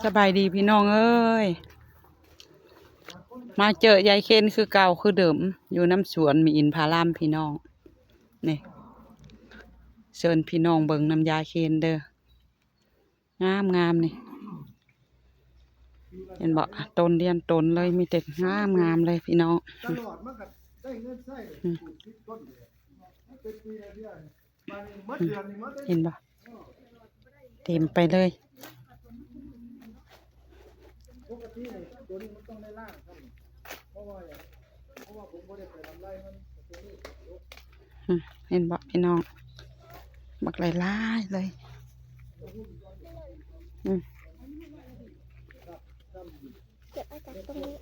ສະບາຍດີພີ່ນ້ອງເອີຍ ມາເຈີຍາຍເຄນຄືເກົ່າຄືເດີມ ຢູ່ນຳສວນມີອິນພາລາມພີ່ນ້ອງ ນີ້ ເຊີນພີ່ນ້ອງເບິ່ງນຳຍາຍເຄນເດີ ງາມໆ ນີ້ ເຫັນບໍ່? ຕົ້ນລຽນຕົ້ນເລີຍ ມີແຕ່ງາມໆ ເລີຍພີ່ນ້ອງ ຕະຫຼອດມັນກໍໄດ້ເງິນໃຊ້ ອືມ ປູກສິບຕົ້ນເລີຍ ເປັນປີລະເທື່ອ ເຫັນບໍ່? ເຕັມໄປເລີຍ ອືມ ເຫັນບໍ່ພີ່ນ້ອງ? ບັກຫຼາຍໆ ເລີຍ ອືມ ເກັບມາຈາກຕົງນີ້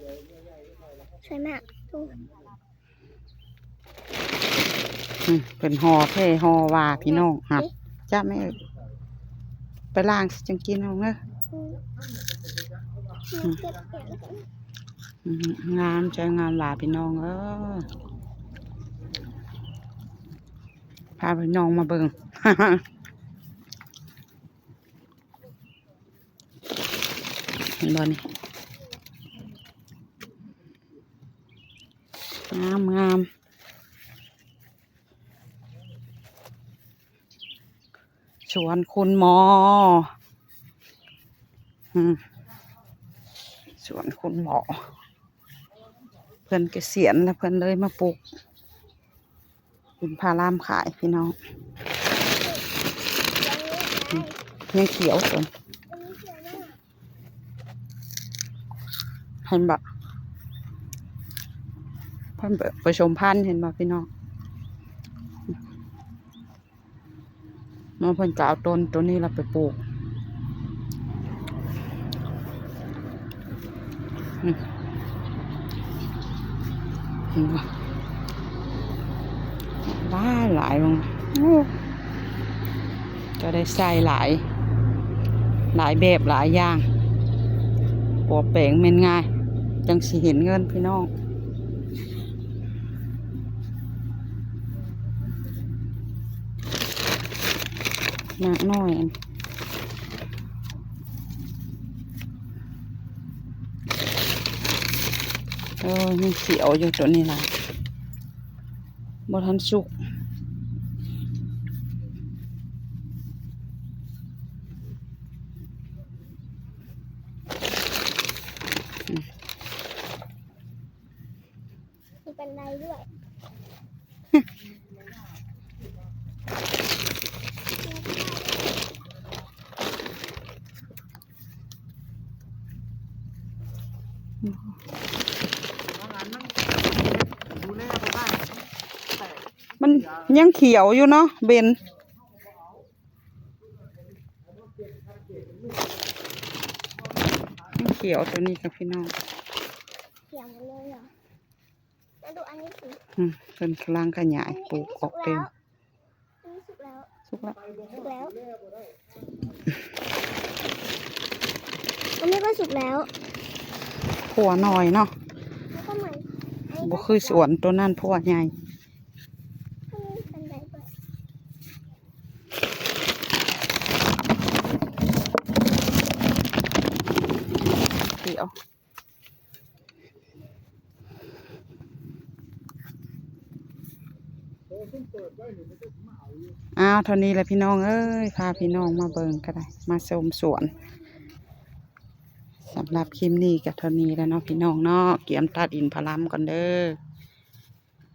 ສວຍມາກ ອືມ ເພິ່ນຫໍ່ແທ້ຫໍ່ວ່າພີ່ນ້ອງ ຮະ ຈັບແມ່ເອີຍ ໄປລ້າງຊິຈັ່ງກິນເອົາເດີ ອືມ ອືມ ເກັບ ອືມ ງາມ ໃຈງາມວ່າພີ່ນ້ອງເອີຍ ພາພີ່ນ້ອງມາເບິ່ງ ເຫັນບໍ່ນີ້ ງາມໆ ສວນຄຸນໝໍ ອືມ ສວນຄຸນໝໍ ເພິ່ນກະສຽນແລ້ວ ເພິ່ນເລີຍມາປູກ ເປັນພາລາມຂາຍພີ່ນ້ອງ ຍັງຂຽວຕົນ ເຫັນບໍ່? ເພິ່ນປະສົມພັນ ເຫັນບໍ່ພີ່ນ້ອງ? ເນາະ ເພິ່ນກໍເອົາຕົ້ນໂຕນີ້ລະໄປປູກ ອືມ ເຫັນບໍ່? ຫຼາຍໆ ເບິ່ງ ໂອ້ ກໍໄດ້ໃສ່ຫຼາຍ ຫຼາຍແບບຫຼາຍຢ່າງ ປົວແປງແມ່ນງ່າຍ ຈັ່ງຊິເຫັນເງິນພີ່ນ້ອງ. ໝາກນ້ອຍ ເອີ ຍັງຂຽວຢູ່ໂຕນີ້ນະ ບໍ່ທັນສຸກ มีบันไดด้วย มันยังเขียวอยู่เนาะ เบน เขียวตัวนี้ค่ะพี่น้อง เขียวหมดเลยเหรอ แล้วดูอันนี้สิ อืม เพิ่นกำลังขยายปลูกออกเต็ม อันนี้สุกแล้ว สุกแล้ว สุกแล้ว อันนี้ก็สุกแล้ว พั่วน้อยเนาะ แล้วก็เหมือน บ่คือสวนตัวนั้นพั่วใหญ่ เดี๋ยว อ้าว เท่านี้แหละพี่น้องเอ้ย พาพี่น้องมาเบิ่งก็ได้ มาชมสวน สำหรับคลิปนี้ก็เท่านี้แหละเนาะพี่น้องเนาะ เกียมตัดอินทผลัมก่อนเด้อ